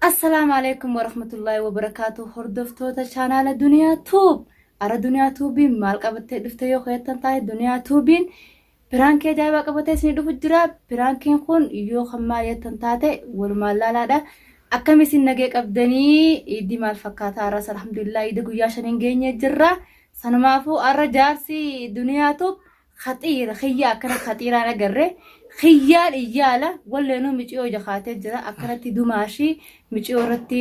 Assalaamu alaikum warahmatullaahi wabarakaatu hordoftoota chaanaala Duniyaa Tuub. Ara Duniyaa Tuubiin maal qabattee dhufte yoo keettan taate Duniyaa Tuubiin piraankii ajaa'ibaa qabatee isinii dhufu jira. Piraankiin kun yoo kan maal jettan taate walumaan laalaadha. Akkam isin nagee qabdanii iiddi maal fakkaata arras alhamdulillah iida guyyaa shaniin geenyee jirra. Sanumaafuu arra jaarsi Duniyaa Tuub Khaxiira kiyya akkana khaxiiraan agarre kiyyaan iyyaala walleenuu miciyoo ija kaatee jira akkanatti dumaashii miciyoo irratti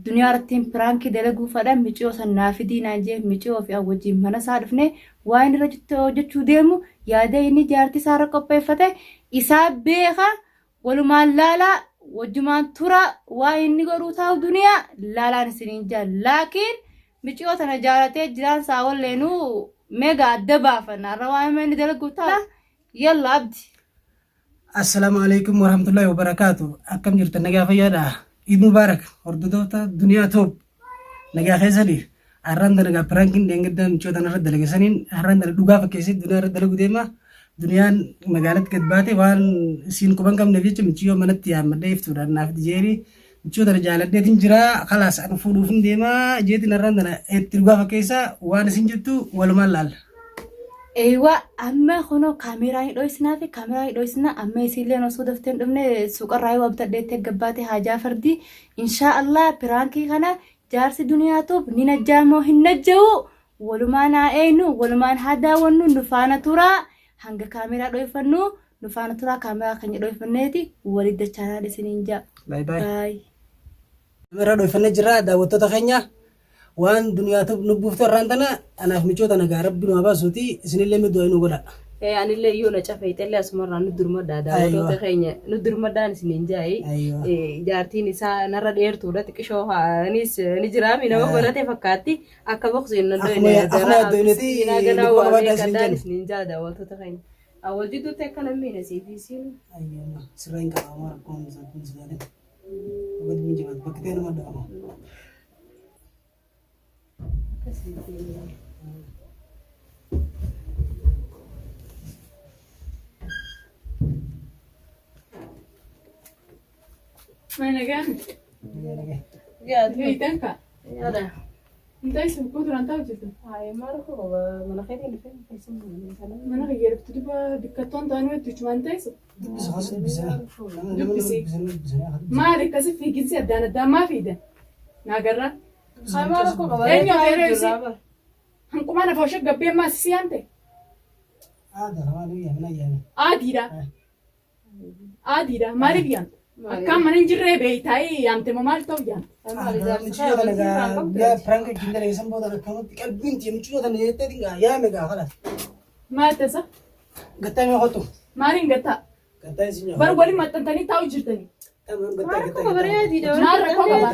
duniyaa irratti piraankii dalaguu fadha miciyoo san naa fidii naan jee miciyoo fi an wajjin mana isaa dhufne waa inni irra hojjechuu deemu yaada inni jaartii isaa irra qopheeffate isaa beeka walumaan laalaa wajjumaan tura waa inni godhuu taa'u duniyaa laalaan isiniin jaa laakiin miciyoo tana jaalatee jiraan saa walleenuu meega adda baafanna har'a waa inni dalaguu taa'u yalla abdi. Assalaamu alaikum warahmatullahi wabarakaatu. Akkam jirtan nagaa fayyaadha. Iid Mubaarak hordoftoota Duniyaa Toob nagaa keessanii har'aan tana gaa piraankiin dheengaddaa miciyoo tana irra dalage saniin har'aan tana dhugaa fakkeessee duniyaa irra dalagu deema. Duniyaan magaalatti gad baate waan isiin quban qabneef jecha miciyoo manatti yaammadhee iftuudhaan naaf dijeeri. Miciyoo tana jaaladheetiin jira kalaas an fuudhuuf hin deema jeetiin har'aan tana itti dhugaa fakkeessaa waan isin jettu walumaan laalla. Eeywa amma kunoo kaameeraa hin dhoysnaa fi kaameeraa hin dhoysnaa amma isiilleen osoo daftee hin dhufne suuqarraa yoo bitadheettee gabbaate haajaa fardi inshaa Allah piraankii kana Jaarsi Duniyaa Tube ni najjaa moo hin najja'u? Walumaan haa eeynu, walumaan haa daawwannu, nu faana turaa. Hanga kaameeraa dhoyfannu nu faana turaa kaameeraa keenya dhoyfanneeti walitti dachaanaan isiniin ja'a. Bye bye. Bye. Kaameeraa dhoyfannee jirra daawwattoota keenya. Waan duniyaa tub nu buuftu har'aan tana anaaf micoo tana gaa rabbi nu haa baasuuti isinillee mee du'aa nu godha. Ee anillee iyyuu na cafeexellee asumarraa nu durmadhaa daawwattoota keenya nu durmadhaan isiniin jaayi. Jaartiin isaa narra dheertuudha xiqishoo anis ni jiraami nama godhate fakkaatti akka boqsiin nan Akkuma akkuma yaaddoineeti ganaa lubbuu waa qabaadhaa isiniin meeqadhaan jenna. isiniin jaa daawwattoota keenya. Awwal jidduutti akka namni hin asii fi isiin. Ayyooma sirra hin qabamu rakkoon hin sodaatin. Dhuga dubbiin jabaatu bakki ta'e nama dhawama. Mana gan. Hiitan ka. Inta isin ku turan ta'u jirtu. Mana kiyya dhuftu duba bikkattoon ta'an weettu jechuun teessu. Dubbisa hoos dubbisa. Dubbisi. Maali akkasi fiiginsi addaan addaan maa fiidan? Naagarraa. Eenyu afeeree isii? Hanqumaan afaa ishee gabbee ammaa sisii haante? Aadiidha. Aadiidha. Maaliif yaamte? Akkaan mana hin jirree beeytaayii yaamte moo maal ta'u yaamte? Maal tasa? Maaliin gattaa? Bar waliin maxxantanii taa'u jirtanii. Maal rakkoo qaba?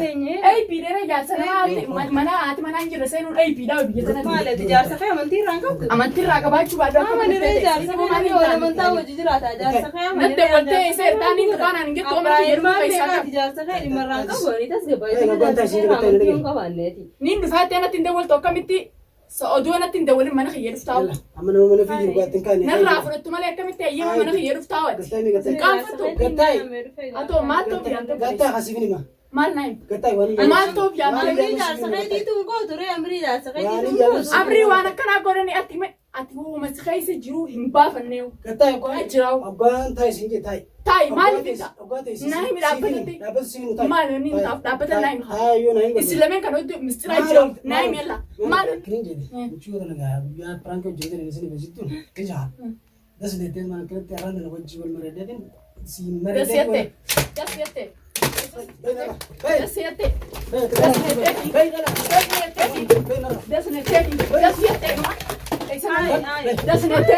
Aybiidha jaarsa namaa mana haati manaa hin jirre seenuun aybiidha biyya tanatti. Amantii irraa qabaachuu baadhu akka Nadde waltee isa ertaanii tuqaanaan hin jettu mana kiyya dhufuu keessaa qaba. Niin dhufaattee natti hin dawwaltu akkamitti oduu natti hin dawwalin mana kiyya dhuftaa. Narraa fudhattu malee akkamitti hayyama mana kiyya dhuftaa wati. Hin qaanfattu. Atoo maal ta'uuf yaamte? Maal naa himta? Maal ta'uuf yaamte? Amrii waan akkanaa godhani ati ati uuma si keessa jiru hin baafannee. Taa'i maaliif hin ta'a? Naa himi dhaabbatatti. Maal inni hin taa'u dhaabbata naa himi. Isin lameen kan hojjetu mistiraa jira. Naa himi yalla. Maal? Das jette. Das jette. Das jette. Das jette. Das jette. Das jette. Das jette.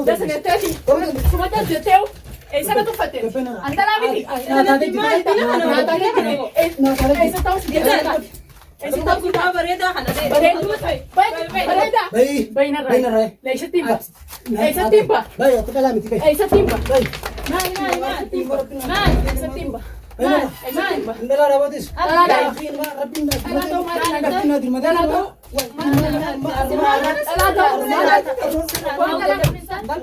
Das jette. Kuma das jette. Eessa na tuffatte? Antalaa miti. Eessa ta'us jedhaa. Eessa ta'us jedhaa. Bareedduu ta'e. Bareedaa. Bayinarraa. Eessatti hin ba'a. Eessatti hin ba'a. Eessatti hin ba'a. Eessatti hin ba'a. Eessatti hin ba'a. Eessatti hin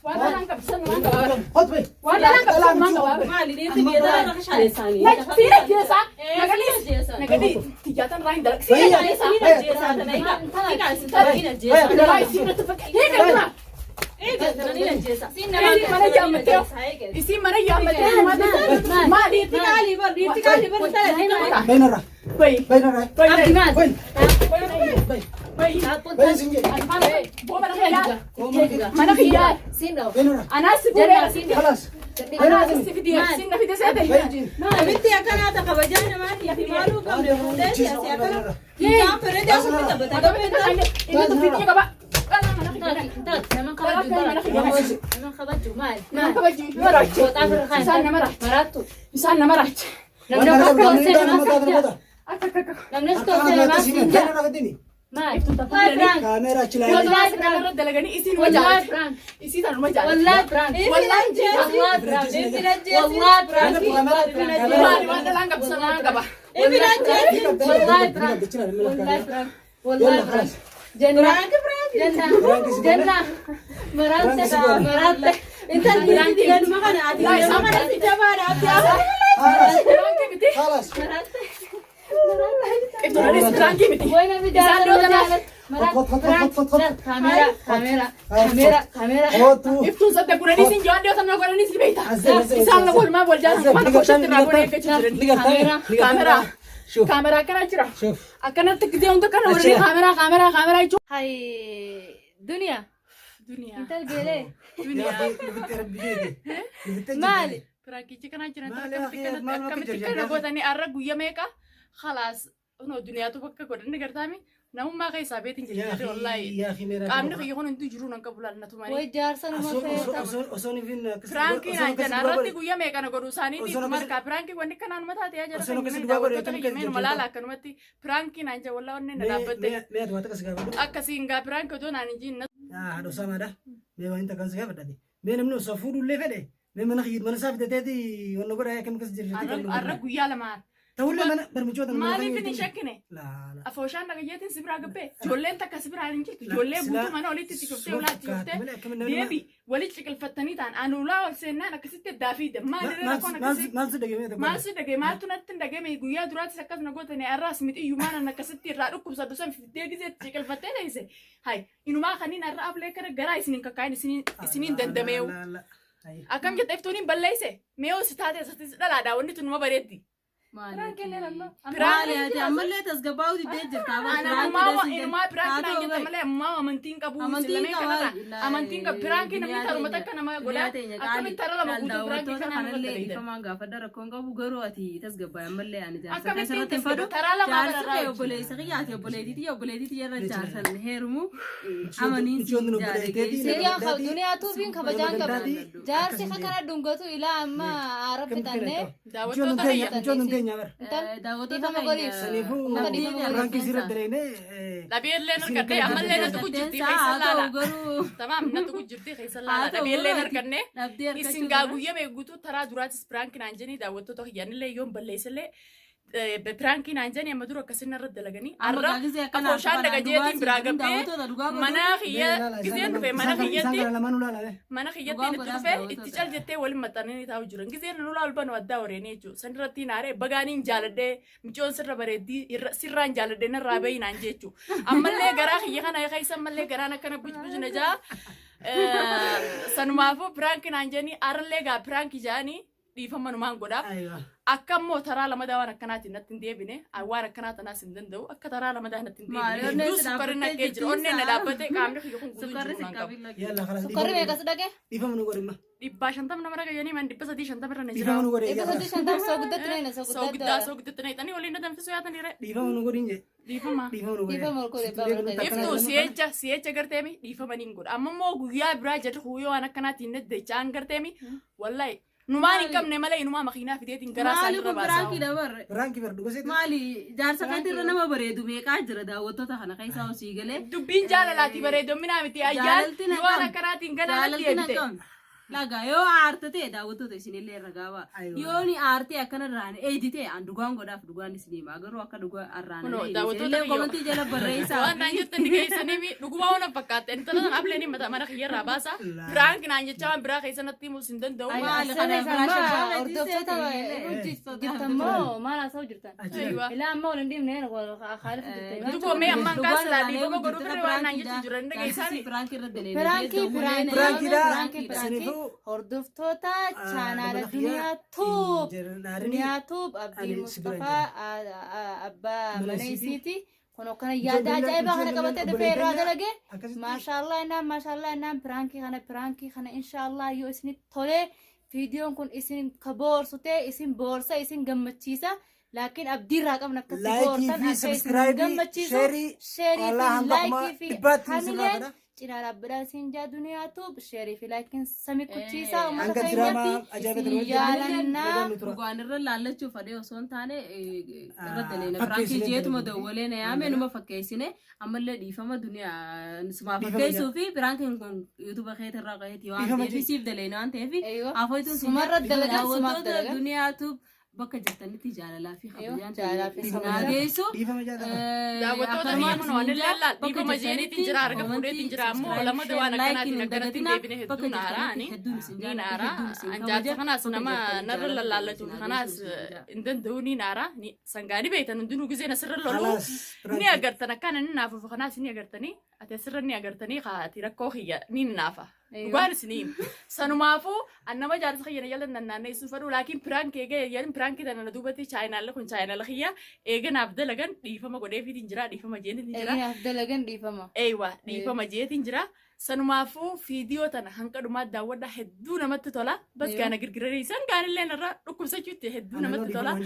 ba'a. Waan dhalaan qabsisan waan qabaa. Hot bay. Waan dhalaan qabsisan waan qabaa. Maali dhiirti biyya tanarra kashaaleessaanii. Siina jeesaa. Nagadii. Nagadii. Tiyyaatan irraa hin dalag. Siina jeesaa. Siina jeesaa tana hiika. Hiika siina jeesaa. Galaa isiin irratti fakkii. Hiika dura. Eega tana ni ajjeesa. Isiin mana yaammattee. Isiin mana yaammattee. Maali? Dhiirti qaalii bar dhiirti qaalii bar tana hiika. Baynarra. Bayi. Baynarra. Bayi. Bay. Bayi. Bay. Bayi. Bay sinje. Boo mana kiyyaa. Mana kiyyaa. Baynarra. Anaas si fuudhee. Khalas. Anaas si fidee. Siin na fide seete. Bay jin. Namitti akkanaa ta kabajaa namaatiif maaluu qabne fuudhee siyaasii akkana. Mucaan bareedaa kun taphata. Inni tuffii qaba. Mana kiyyaa. Nama kabaju. Nama kabaju maal? Nama kabaju. Nama raache. Isaan nama raache. Maraattu. Isaan nama raache. Namni tokko tolchee nama Kamera Akka akka akka. Namni tolchee nama siin Maal? Wallahi achi Yoo laali. ta'u kanarra dalaganii isiin uma Wallahi jaalatti. prank. Isii tanuma jaalatti. Wallahi prank. Wallahi Wallahi prank. Wallahi prank. Maali waan dhalaan qabsisan waan qaba. Wallahi prank. Wallahi prank. Wallahi prank. Jenna. Jenna. Jenna. Maratte. Maratte. Intalli dhiirti ganuma kana ati nama kana si jabaadha ati amma. Piraankii miti. Khalas. Maratte. Ibtuunis piraankii miti. Way namni Isaan jaalala dhiyoo jaalala. Maratte. Prank. Kaamera. Kaamera. Kaamera. Kaamera. Hotu. Iftuun sadda guranii siin jawaan dhiyoo sana godhanii si beekta. Azza, azza, Isaan lama walumaa wal jaalatan mana koshatti irraa godhee eeggachuu jiran. Kaameraa. Shuf. Kaameraa akkana jira. Shuf. Akkanatti gisee hunda kana warri kaameraa kaameraa kaameraa jechuun. Hay duniyaa. Duniyaa. Intal geelee. Duniyaa. Maali? Piraankichi kana jiran Maali akkamitti akhi, maal akkamitti bakka kana jirti? gootanii har'a guyya meeqa? Khalaas kunoo duniyaatu bakka godhanni gartaami namummaa keessaa beetiin jirti wallaahi. Qaamni kiyya kun hundi jiruu nan qabu laal natumanii. Way jaarsa nama feeta. Piraankii naan jenna irratti guyya meeqa na godhuu isaaniiti Osoo itti markaa piraankii wanni kanaan mataa ta'ee jira Osoo kan akkasi himee duwwaa godhe daawwattoota akkam kiyya meenuma akkasi laala akkanumatti piraankii naan jenna wallaa onneen na dhaabbatte akkasiin gaa piraankii otoo naan hin jiin Mee namni osoo fuudhullee fedhe mee mana mana isaa fidateeti wanna godha akkam akkas jirti. har'a guyyaa lamaan Ta'ullee mana barmichoota maaliif hin shakkine afooshaan dhagayyeetiin si biraa gabbee ijoolleen takka si biraa hin jirtu ijoollee guutuu mana olitti itti cuftee ulaa itti cuftee deebi walitti ciqilfattanii ta'an ani ulaa ol seennaan akkasitti addaa fiide maalirra rakkoon akkasii Maal si dhagee Maal si dhagee maaltu natti hin dhagee guyyaa duraatis akkas na gootanii har'aas miti iyyuu maanan akkasitti irraa dhukkubsadhu san fiddee gizeetti ciqilfattee teesse hay inumaa kaniin har'a ablee kana garaa isiniin kakkaa'in isiniin dandameewu akkam jette iftuun hin balleeyse mee si taate asatti dhalaadhaa wanni tun numa bareeddi. Maali ati ammallee tasgabbaa'uu diddee jirta. Inumaa piraankii naan jette malee ammaa amantiin qabu lameen kanarra amantiin qabu piraankii namni taruma takka nama godha akkamitti tara lama guutuu piraankii kana nama kanallee dalagdan. dhiifamaan gaafadha rakkoon qabu garuu ati tasgabbaa'e ammallee ani jaarsa Akkamittiin keessarratti hin fadhu. taraa lamaa Jaarsi bararraa kee obboleessa kiyya ati obboleettii tiyya obboleettii tiyya irra jaarsan heerumu amaniin si Michoonni obboleettii Sigaa duniyaa tuubiin kabajaan qabdi. Jaarsi akkana dhungatu ilaa amma aara fixannee. Daawwattoota kiyya. Michoonni teenya bara. Daawwattoota Dhiifama godhiif. Saniifuu Uummata dhiifama godhiif. piraankii sirra daleene Dhabeelleen harkadhee ammallee na tuqu jirti keessa laala. garuu Tamaam na tuqu jirti keessa laala. Dhabeelleen harkannee dhabdee isin gaa guyyaa mee guutuu taraa duraatis piraankii naan jenii daawwattoota kiyyaanillee yoon balleessillee piraankii naan jenii amma dura akkasin irra dalaganii Amma har'a gaa gisee akkana afooshaan dhagajeetiin biraa dhugaa gabbee daawwattoota dhugaa godhu. mana kiyya giseen dhufe mana Isaan kiyyatti kana lamaan ulaalame. mana kiyyatti Dhugaa itti godhaaf dhufe daawwattoota. itti cal jettee waliin maxxananii taa'u jiran giseen nu laal banu addaa horeenii jechuudha san irratti naaree bagaaniin jaaladhee micoon sirra bareeddii sirraan jaaladhee narraa bahi naan jechuudha ammallee garaa kiyya kana keessa ammallee garaan akkana bujbujna jaa sanumaafuu piraankii naan jenii arallee gaa piraankii jaanii dhiifama numaan godhaaf Aywa. akka immoo taraa lamadaa waan akkanaatiin natti hin deebine waan akkanaa tanaas hin danda'u akka taraa lamadaa natti hin Maali, deebine onneen hedduu si sukkarri dhaabbattee naggee jira jirti onneen na isaa? dhaabbate qaamni kiyya kun guutuu Sukkarri jiru si naan qabu. qabin Yalla khalas. Sukkarri meeqas dhage? Dhiifama nu godhimma. 150 nama ragayyanii man 350 irra na jira. Dhiifama nu godhe. 350 soo guddatti nayna soo Soo guddaa guddaa. soo guddatti nayxanii waliin na danfisuu yaatanii ree. Dhiifama nu godhin jee. Dhiifama. Dhiifama nu godhe. Dhiifama ol godhe, baaba godhe. Iftuu si'echa si'echa garteemi dhiifama niin godha. Amma immoo guyyaa biraa jedhu huyyoo waan akkanaatiin naddachaan garteemi wallahi numaan hin qabne malee inumaa makiinaa fideetiin garaa Maali isaanii irra kun baasaa. piraankii dabarre? Piraankii bar dhuga seeti. Maali jaarsa keetti irra nama bareedu meeqaa jira daawwattoota kana keessaa osii galee. Dubbiin jaalalaati bareedominaa miti ayyaan Jaalalti na yoo waan qabdi. akkanaatiin ganaa natti Jaalalti na eebite. qabdi. Laga yoo aarte ta'e daawwattoota isinillee irra gaaba. Aywa. Yoo ni aarte akkana irraan eedi ta'e an dhugaan godhaaf dhugaan isin hima. Garuu akka dhugaa arraan Kunoo, daawwattoota isinillee kiyyoo. komantii jala barreessaa. Waan naan jettan ni geessanii mi dhuguma waan fakkaatte intala sana ablee ni mata mana kiyyarraa baasa. Piraank naan jecha waan biraa keessa natti himuus hin danda'u. Maali Asirra kana amma biraa hordoftoota jirtan moo maal haasa'u jirtan? Aywa. Ilaa amma wal hin dhiibne wal khaalif jirtan. Duboo mee ammaan kaas laa dhiifama godhuu firri waan naan jechu jiran ni dhageessaami. Piraank irra daleene. Piraankii piraankii Piraankiidha. piraankii piraankii Saniifuu- hordoftoota chaanaala mana Duniyaa kiyyaa Tuub hin jedhin. Duniyaa Tuub Abdii Ani si bira hin Mustafaa abbaa Mana mana isiiti. isiiti. Kun akkana yaada ajaa'ibaa kana qabatee dhufee irraa dalage. Akkasitti. Maashaallah innaan maashaallah innaan piraankii kana piraankii kana inshaallah yoo isinitti tolee viidiyoon kun isin ka boorsu ta'e isin boorsa isin gammachiisa. Laakiin abdiirraa qabna akkatti Laayikii boortan fi akka isin subscribe, gammachiisu sheerii, sheerii fi walaa hanga kuma laayikii fi dhibbaatti isin hamileen raafadha. cinaa dhaabbataan isin jaa Duniyaa Tuub sheerii fi laayikiin sami kuchiisaa uummata Hanga diraamaa keenyatti ajaa'iba isin ta'e wajjin yaalannaa. nagaan nu tura. Dhugaan irra laallachuuf fadhee osoo hin taane irra daleena. Fakkeessine Piraankii jeetuma dalagne. dawwalee na yaame numa fakkeessine ammallee dhiifama duniyaa sumaa Dhiifama fakkeessuu fi piraankiin kun yuutuuba keetirraa qabeeti waan Dhiifama ta'eef jee. siif daleena waan ta'eef Eeyyoo. afooytuun Sumarra dalagan, sumaaf daawwattoota dalagan. Duniyaa Tuub bakka jirtanitti jaalalaa fi kabajaan Jaalalaa fi isin kabajaan. haa geessu. Dhiifama jaalala. Daawwattoota Akkanumaan biyya kun waan isin illee jaa, bakka dhiifama jeeniitiin jira harka komantii, fuudheetiin jira ammoo subscribe, lamada waan share, akkanaatiin like akkanatti hin hin deebine dagatinaa. hedduun Bakka haaraa jirtanitti hedduun isin ni jaalladha, naaraa hedduun isin an kabaja. jaarsa kanaas Bakka nama jirtanitti narra jaalladha, lallaallatu isin kanaas haa geessu isin hin danda'u ni naaraa ni sangaanii beektan hundinuu gizeen asirra loluu Khalaas, ni piraanki. agartan akkaan inni naafuuf kanaas ni agartanii ati asirra ni agartanii ati rakkoo kiyya ni naafa. Dhugaan isinii hima. Sanumaafuu an nama jaarsa kiyya na jala nannaanneessuu fedhu laakiin piraankii eega jedhan piraankii tana na duubatti chaayinaalle kun chaayinaala kiyya eega naaf dalagan dhiifama godheefiitiin jira dhiifama jeetiin jira. Eeginaaf dalagan dhiifama. Eeywa dhiifama jeetiin jira. Sanumaafuu fiidiyoo tana hanqa dhumaa daawwadhaa hedduu namatti tola. Bas gaana girgiranii isaan gaanillee narra dhukkubsachuutti hedduu namatti tola.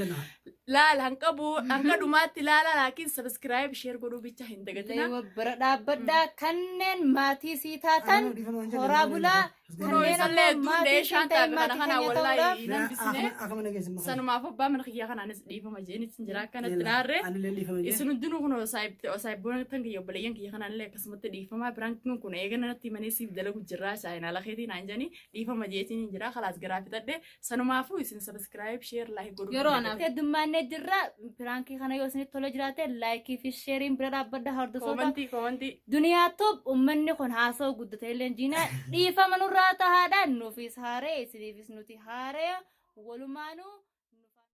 Laala hanqa buu hanqa dhumaatti laala laakiin sabiskiraayib sheer godhuu bicha hin dagatinaa. Leewwa bira dhaabbadhaa kanneen maatii sii taatan Anoo dhiifama waan jedhan horaa bulaa Kunoo kanneen isallee ammoo hedduun maatii dhahee siin shaan ta'in taabe kana maatii kana keenya wallaahi ta'uudhaaf hin hambisne. Akkama nageessin maqaa. Sanumaaf abbaa mana kiyyaa kanaanis dhiifama jeenitti jira akkanatti naarree. Anillee dhiifama jee. Isin hundinuu kun saayibboon tan kiyya obboleeyyan kiyya kanaan akkasumatti dhiifama piraankiin kun eegana natti himanii siif dalagu jirraa chaayinaala keetii naan jedhanii dhiifama jeetiin hin jira kalaas garaa fixadhe sanumaafuu isin sabiskiraayib sheer laayik godhuu Yeroo hin anaaf heddummaannee jirra piraankii kana yoo isinitti tola jiraate laayikii fi sheeriin bira dhaabbadha hordoftoota Koomantii koomantii. Duniyaa Tube ummanni kun haasa'u guddate illee jiinaa dhiifama nurraa tahaadha nuufis haaree isiniifis nuti haaree walumaanuu.